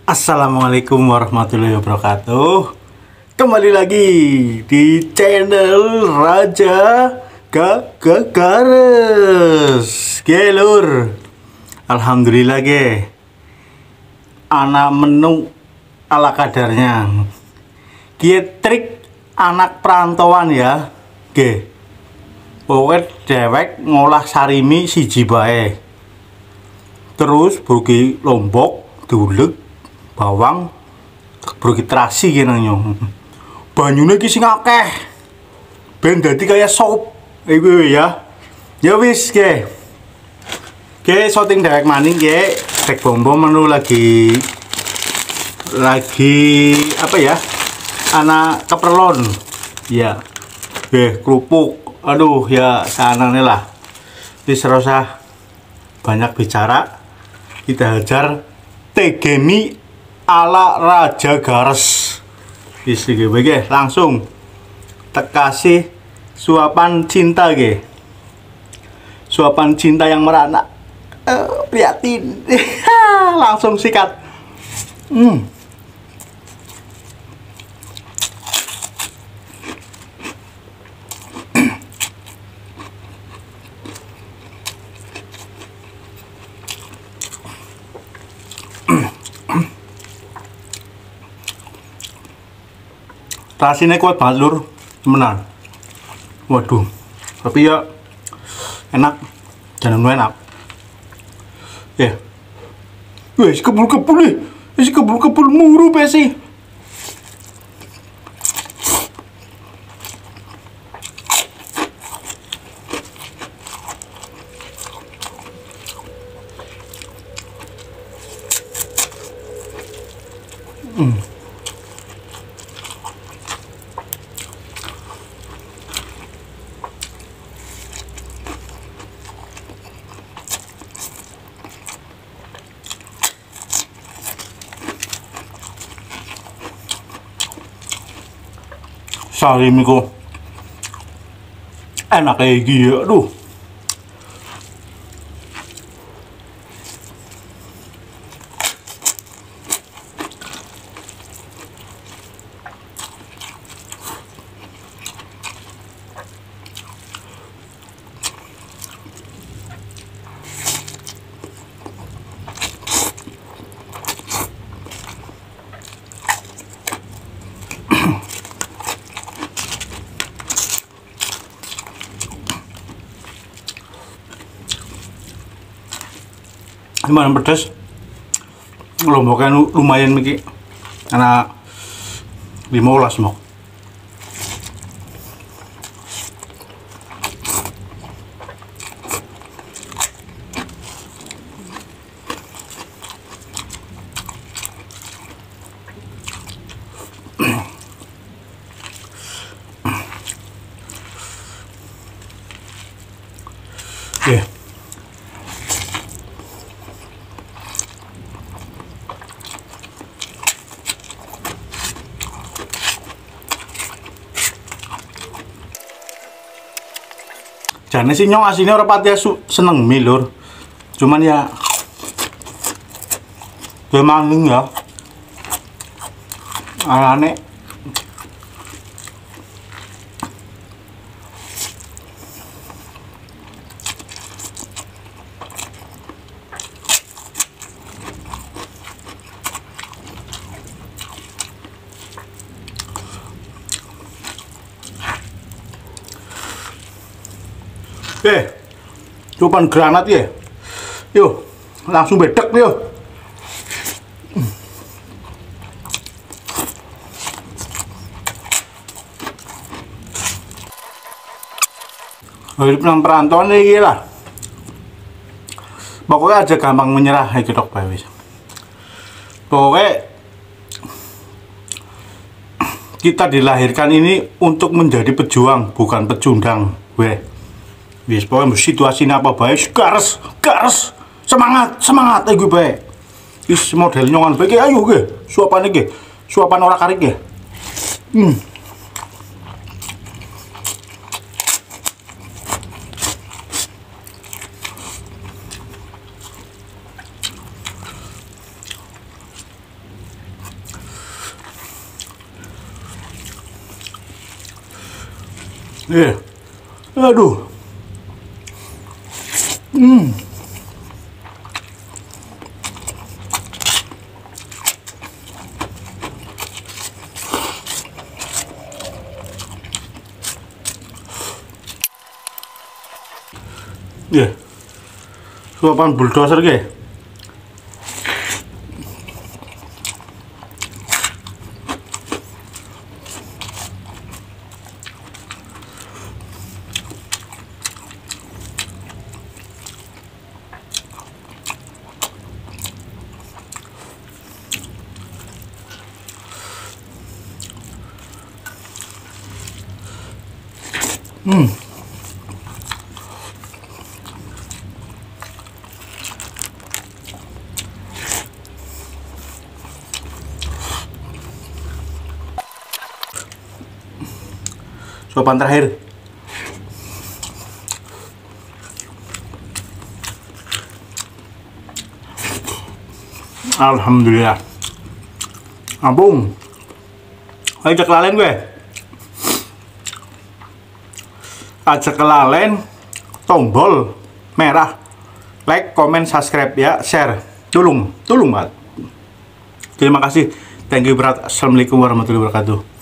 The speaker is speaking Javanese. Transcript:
Assalamualaikum warahmatullahi wabarakatuh. Kembali lagi di channel Raja Gares. Ge lur, alhamdulillah ge, anak menu ala kadarnya. Gie trik anak perantauan ya ge. Pokoknya dewek ngolah sarimi siji bae. Terus buki lombok, diulek, bawang, buki terasi ki nang nyong. Banyune ki sing akeh. Ben dadi kaya sop. Iku ya. Ya wis ge. Ge syuting dewek maning ge, dek bombo menu lagi apa ya? Anak keperlon. Ya. Ge kerupuk. Aduh ya sanane lah. Wis ora usah banyak bicara. Kita hajar TG mie ala Raja Gares. Wis iki ge langsung tekasih suapan cinta ge. Suapan cinta yang merana. Prihatin. Langsung sikat. Rasanya kuat banget lur, temenan. Waduh, tapi ya enak, jangan enak. Ya, wes kebul-kebul nih, wes kebul-kebul muru besi. Sarimi kok enak kayak gini ya, aduh. Lumayan pedes, lomboknya lumayan miki, karena 15 mok. Yeah. Jane sih nyong asine ora pati seneng mie lur. Cuman ya memang ya alane cuman granat ya. Yuk, langsung bedek yuk. Hidup nang perantauan iki lah. Pokoknya aja gampang menyerah iki tok bae wis. Pokoknya kita dilahirkan ini untuk menjadi pejuang, bukan pecundang, weh. Wis pokoknya situasi apa bae gares, gares, semangat, semangat iku bae. Wis model nyongan bae ayo ge, suapan iki, suapan ora karik ge. Iya. Aduh. Iya. Suapan bulldozer ge. Suapan terakhir. Alhamdulillah. Ampun. Ayo cek lalen gue. Aja kelalen tombol merah, like, comment, subscribe ya, share. Tulung, tulung banget. Terima kasih. Thank you berat. Assalamualaikum warahmatullahi wabarakatuh.